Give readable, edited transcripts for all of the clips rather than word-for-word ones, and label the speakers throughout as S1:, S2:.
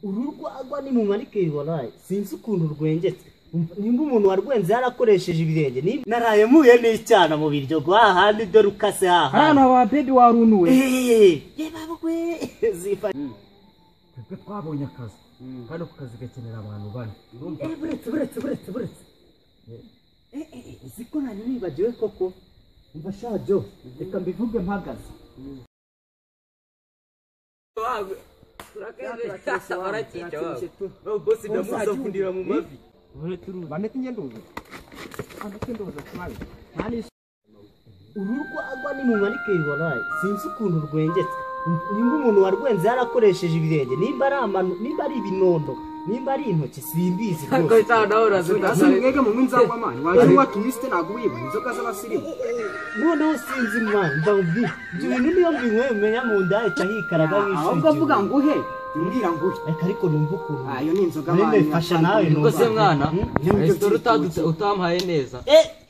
S1: Uru rwagwa ni mu marike walayi sinzi ukuntu rwengetse. Nimba umuntu warwenze yarakoresheje ibirenge naraye muye n'icyana mu biryo hahandi dore ukase hahandi.
S2: Hano wa baby warunuwe.
S1: Ye babwe zifa.
S3: Twebwe twabonye akazi kandi ako kazi gakenera abantu bane.
S1: Buretse buretse buretse buretse. Uziko nani nibagiwe koko. Umva shajo reka mbivuge mpagaze.
S3: Bosi ndamuzafundira mu mavi.
S1: Uru rwagwa ni mu marike walayi sinzi ukuntu rwengetse. Nimba umuntu warwenze yarakoresheje ibirenge nimba ari amano nimba ari ibinondo nimba ari intoki simbizi rwose.
S2: Mwege mu nzagwa mani waje watumiste naguwiba inzoga z'abasirimu.
S1: Noneho sinzi mwana ndabwi ibyo bintu niyo mbinyweye umenya mu nda ica hikaraga nk'ishuri.
S2: Ahubwo avuga nguhe umbwira nguhe.
S1: Reka ariko numva ukuntu.
S2: Ayo ni inzoga mani.
S1: Fasha nawe
S4: numva. Se mwana resitora utadutse utampaye neza.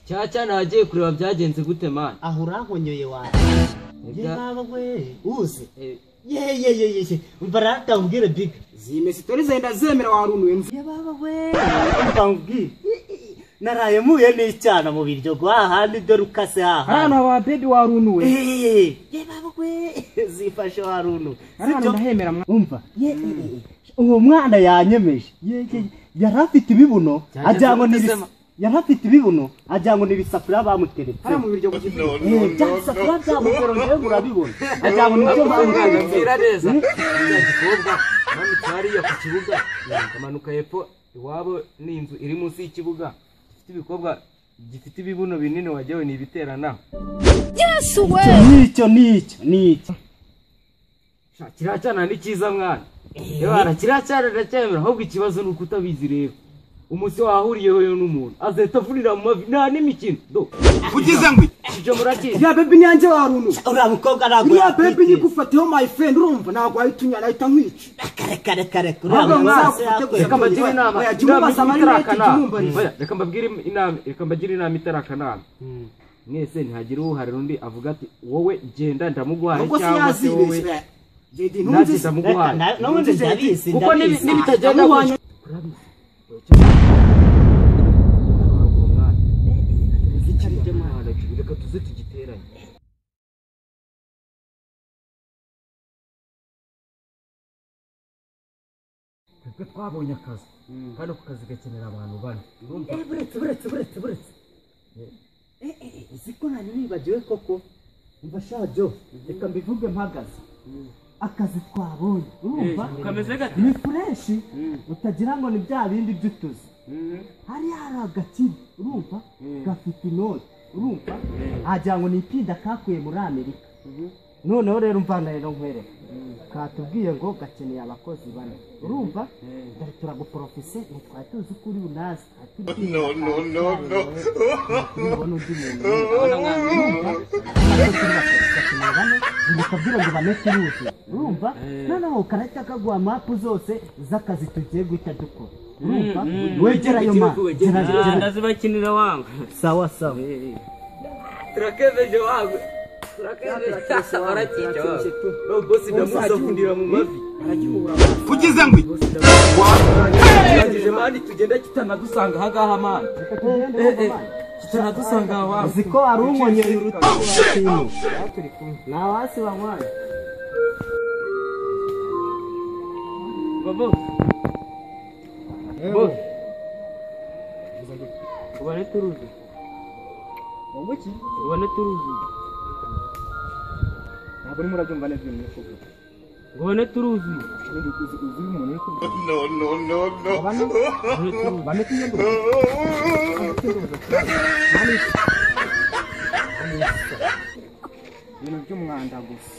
S4: Cyaca nagiye kureba byagenze gute mani.
S1: Aho urahonyoye wawe. Ye we uzi. Ye ye ye ye umbarata umbwire big.
S2: Zime sitori zenda zemera warunuwe.
S1: Ye baba we umbwire. Naraye muye n'icyana mu biryo hahandi dore ukase hahandi.
S2: Hano wa baby warunuwe.
S1: Ye baba we zifashe warunuwe.
S2: Hano ndahemera mwana.
S1: Umva ye uwo mwana yanyemeje. Ye yarafite ibibuno ajyango ni yarafite ibibuno ajyango ni bisafuriya bamuteretse.
S2: Hano mu biryo kugira.
S1: Byasafuriya byamukorongeye murabibona. Ajyango ni byo bamuteretse.
S4: Neza. Gikobwa manutse hariya ku kibuga kamanuka hepfo iwabo ni inzu iri munsi y'ikibuga. Ibikobwa gifite ibibuno binini wagewe ni ibiterana.
S5: Yesu we.
S1: Nicyo nicyo nicyo.
S4: Kiracyana ni cyiza mwana. Ebana kiracyana ndacyemera ahubwo ikibazo ni ukutabizi rero. Umunsi wahuriyeho yo n'umuntu azahita avunira mu mavi nta n'imikino. Do.
S2: Ugize ngo
S4: ibyo murakizi.
S2: Ya baby nyanjye warunu.
S1: Uriya mukobwa ntabwo
S2: ya baby nyigufateho my friend urumva ntabwo ahita unyara ahita nkwica.
S1: Kare kare kare uriya mukobwa
S4: reka mbagire inama. Reka mbabwire inama, reka mbagire inama itarakanama. Mwese ntihagira uharira undi avuga ati wowe genda ndamuguhaye cyangwa se wowe nanjye ndamuguhaye.
S1: N'ubundi ndabizi
S4: kuko nibitagenda gutyo. Reka tuze tugiteranye.
S3: Twebwe twabonye akazi kandi ako kazi gakenera abantu bane.
S1: Buretse buretse buretse buretse. Uziko nani nibagiwe koko. Umva shajo reka mbivuge mpagaze. Akazi twabonye urumva
S4: kameze gate
S1: ni fresh utagira ngo ni bya bindi by'utuzi. Hari hari agakiri urumva gafite inoti urumva agira ngo ni ipinda kakuye muri Amerika. Noneho rero umvana rero nkwereka katubwiye ngo gakeneye abakozi bane urumva dore turaguprofese ntitwari tuzi ko uri bunazi.
S6: No no no no.
S1: Ubona undi muntu urumva ngo bane turuzi urumva noneho karahita kaguha mapu zose z'akazi tugiye guhita dukora urumva wegerayo ma
S4: ndazibakinira wangu.
S1: Sawa sawa
S4: turakebeje wangu. Bosi ndamuzafundira mu mavi.
S2: Ugize ngo
S4: waje mani tugenda kitanadusanga hagaha mani. Kitanadusanga wa.
S1: Uziko arunkonye uruti. Na wasi wa mwana.
S4: Babo. Bo. Ubane turuzi.
S2: Wowe ki?
S4: Ubane turuzi.
S2: Ntabwo urimo urabyumva neza ibintu uri kuvuga.
S4: Ubone turuzi.
S2: Uzi umuntu uri kuvuga.
S6: No no no no.
S2: Bane tunyendo. Ibintu by'umwanda gusa.